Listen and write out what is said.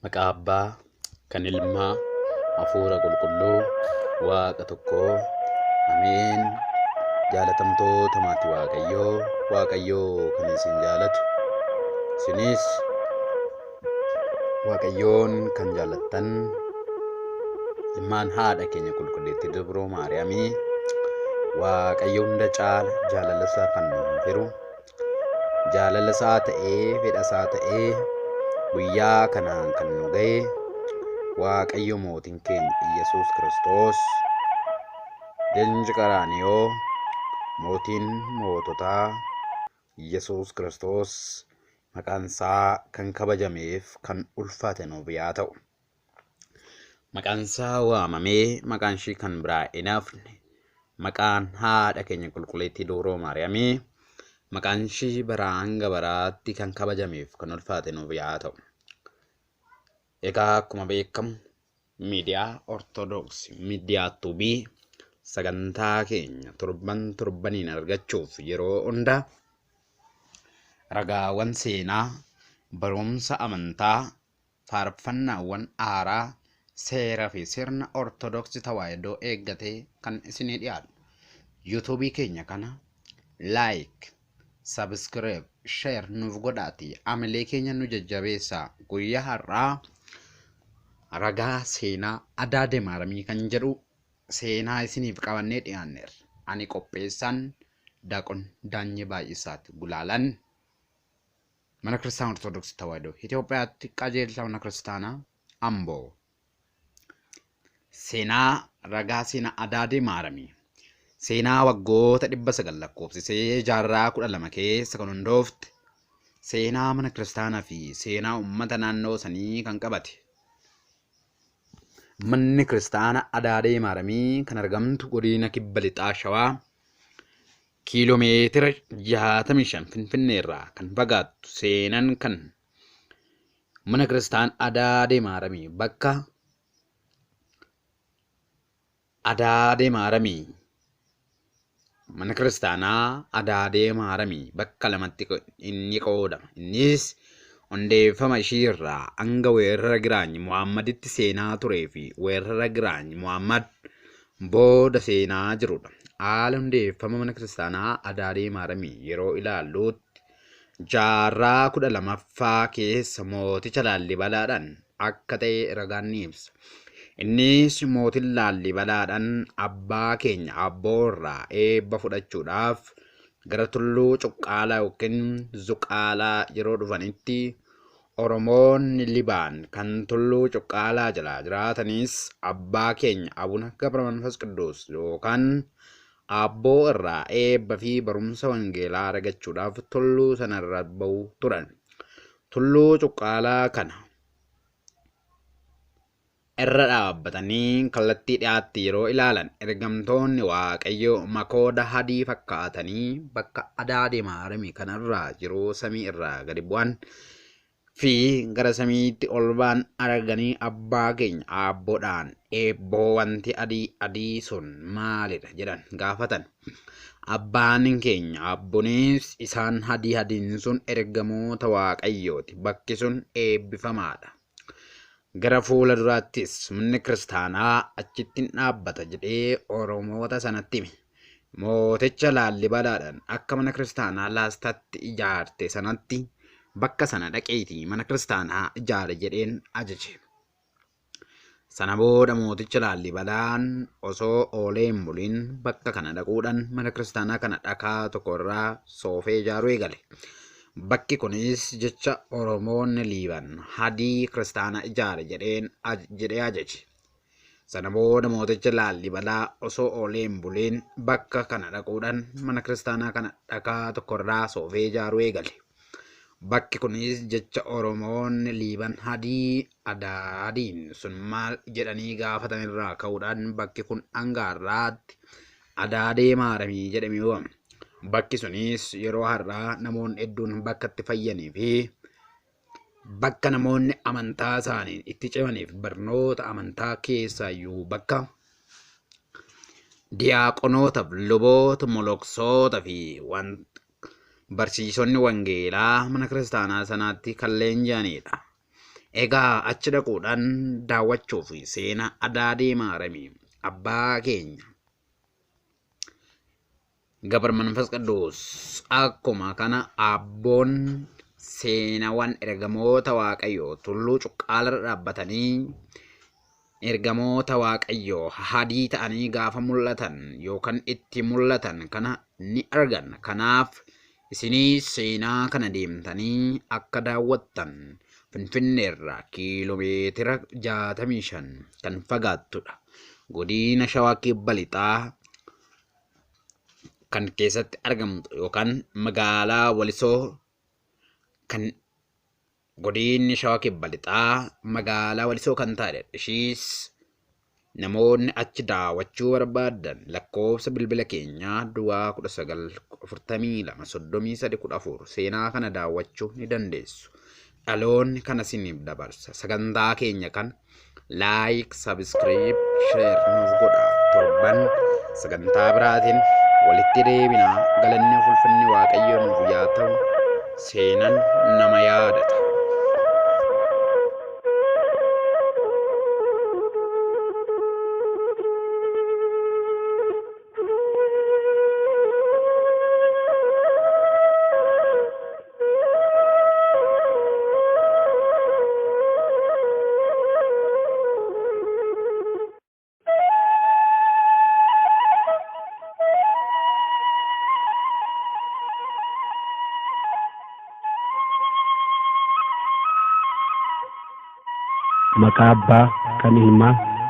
Maqaa Abbaa, kan Ilmaa, Hafuura Qulqulluu, Waaqa tokkoo. Ameen. Jaalatamtoota maatii Waaqayyoo, Waaqayyoo kan isin jaalatu, isinis Waaqayyoon kan jaalattan, ilmaan haadha keenya qulqulleettii Dubroo Maariyaamii, Waaqayyo hunda caala jaalala isaa kan nuuf hiru, jaalala isaa ta'ee, fedha isaa ta'ee, guyyaa kanaan kan nu ga'e, Waaqayyo mootiin keenya Iyyasuus Kiristoos, Leenci Qaraaniyoo, mootiin moototaa Iyyasuus Kiristoos maqaan isaa kan kabajameef kan ulfaate nuuf yaa ta'u. Maqaan isaa waamamee maqaan ishii kan biraa hin hafne, maqaan haadha keenya qulqulleettii Dubroo Maariyaamii maqaan ishii baraa hanga baraatti kan kabajameef kan ulfaate nuuf yaa ta'u. Egaa akkuma beekamu miidiyaa Ortodoksii Miidiyaa Tuubii sagantaa keenya torban torbaniin argachuuf yeroo hunda ragaawwan seenaa, barumsa amantaa, faarfannaawwan aaraa, seeraa fi sirna Ortodoksii Tawaahidoo eeggatee kan isinii dhiyaatu. Yuutuubii keenya kana like, subscribe, share nuuf godhaatii amilee keenya nu jajjabeessaa. Guyyaa har'aa ragaa seenaa Adaadee Maaramii kan jedhu seenaa isiniif qabannee dhiyaanneerra. Ani qopheessaan Daaqon Daanyee Baay'isaati. Gulaalaan Mana Kiristaanaa Ortodoksii Tawaahidoo Itoophiyaatti qajeelcha mana kiristaanaa Amboo. Seenaa ragaa seenaa Adaadee Maaramii. Seenaa waggoota 900 lakkoofsisee jaarraa 12 keessa kan hundoofte seenaa mana kiristaanaa fi seenaa uummata naannoo sanii kan qabate. Manni kiristaanaa Adaadee Maaramii kan argamtu godina Kibba Lixaa Shawaa kiiloomeetira 65 Finfinnee irraa kan fagaattu seenaan kan mana kiristaanaa Adaadee Maaramii bakka Adaadee Maaramii mana kiristaanaa Adaadee Maaramii bakka lamatti inni qoodama. Innis hundeeffama ishii irraa hanga weerara Giraany Muhammaditti seenaa turee fi weerara Giraany Muhammad booda seenaa jirudha. Haala hundeeffama mana kiristaanaa Adaadee Maaramii yeroo ilaallutti jaarraa 12ffaa keessa mooticha Laallibalaadhaan akka ta'e ragaan ni ibsa. Innis mootiin Laallibalaadhaan abbaa keenya Abboo irraa eebba fudhachuudhaaf gara tulluu Cuqqaalaa yookiin Zuqaalaa yeroo dhufanitti Oromoonni Libaan kan tulluu Cuqqaalaa jala jiraatanis abbaa keenya Abuna Gabra Manfas Qidduus yookaan Abboo irraa eebba fi barumsa wangeelaa argachuudhaaf tulluu sanarra ba'u turan. Tulluu Cuqqaalaa kana irra dhaabbatanii kallattii dhiyaatti yeroo ilaalan ergamtoonni Waaqayyoo makooda hadii fakkaatanii bakka Adaadee Maaramii kanarraa yeroo samii irraa gadi bu'an fi gara samiitti ol ba'an arganii abbaa keenya Abboodhaan eebboo wanti adii adii sun maalidha jedhan gaafatan. Abbaan keenya Abboonis isaan hadii hadiin sun ergamoota Waaqayyooti, bakki sun eebbifamaadha. Gara fuula duraattis manni kiristaanaa achitti hin dhaabbata jedhee Oromoota sanatti hime. Mooticha Laallibalaadhaan akka mana kiristaanaa Laastaatti ijaarte sanatti bakka sana dhaqeetii mana kiristaanaa ijaare jedheen ajaje. Sana booda mooticha Laallibalaan osoo oolee hin bulin bakka kana dhaquudhaan mana kiristaanaa kana dhakaa tokko irraa soofee ijaaruu eegale. Bakki kunis jecha Oromoonni Liiban hadii kiristaanaa ijaare jedhee ajaje. Sana booda mooticha Laallibalaa osoo oolee hin bulin bakka kana dhaquudhaan mana kiristaanaa kana dhakaa tokko irraa soofee ijaaruu eegale. Bakki kunis jecha Oromoonni Liiban hadii adaadiin sun maal jedhanii gaafatan irraa ka'uudhaan bakki kun hanga har'aatti Adaadee Maaramii jedhamee waamama. Bakki sunis yeroo har'aa namoonni hedduun bakka itti fayyanii fi bakka namoonni amantaa isaanii itti cimaniif barnoota amantaa keessaayyuu bakka diyaaqonootaaf, luboota, moloksoota fi barsiisonni wangeelaa mana kiristaanaa sanaatti kan leenji'anidha. Egaa achi dhaquudhaan daawwachuuf seenaa Adaadee Maaramii abbaa keenya Gabar Manfas Qidduus akkuma kana abboon seenaawwan ergamoota Waaqayyoo tulluu cuqqaalarra dhaabbatanii ergamoota Waaqayyoo hadii ta'anii gaafa mul'atan yookaan itti mul'atan kana ni argan. Kanaaf isinii seenaa kana deemtanii akka daawwattan Finfinneerraa kiiloomeetira 65 kan fagaattudha. Godina Shawaa Kibba Lixaa kan keessatti argamtu yookaan magaalaa Walisoo kan godinni Shawaa Kibba Lixaa magaalaa Walisoo kan taatedha. Ishiis namoonni achi daawwachuu barbaadan lakkoofsa bilbila keenyaa duwwaa 19 42 33 14 seenaa kana daawwachuu ni dandeessu. Dhaloonni kana isiniif dabarsa. Sagantaa keenya kan like, subscribe, share nuuf godha. Torban sagantaa biraatiin walitti deebinaa. Galanni ulfinni Waaqayyo nuuf yaa ta'u. Seenaan nama yaadata. Maqaa Abbaa kan Ilmaa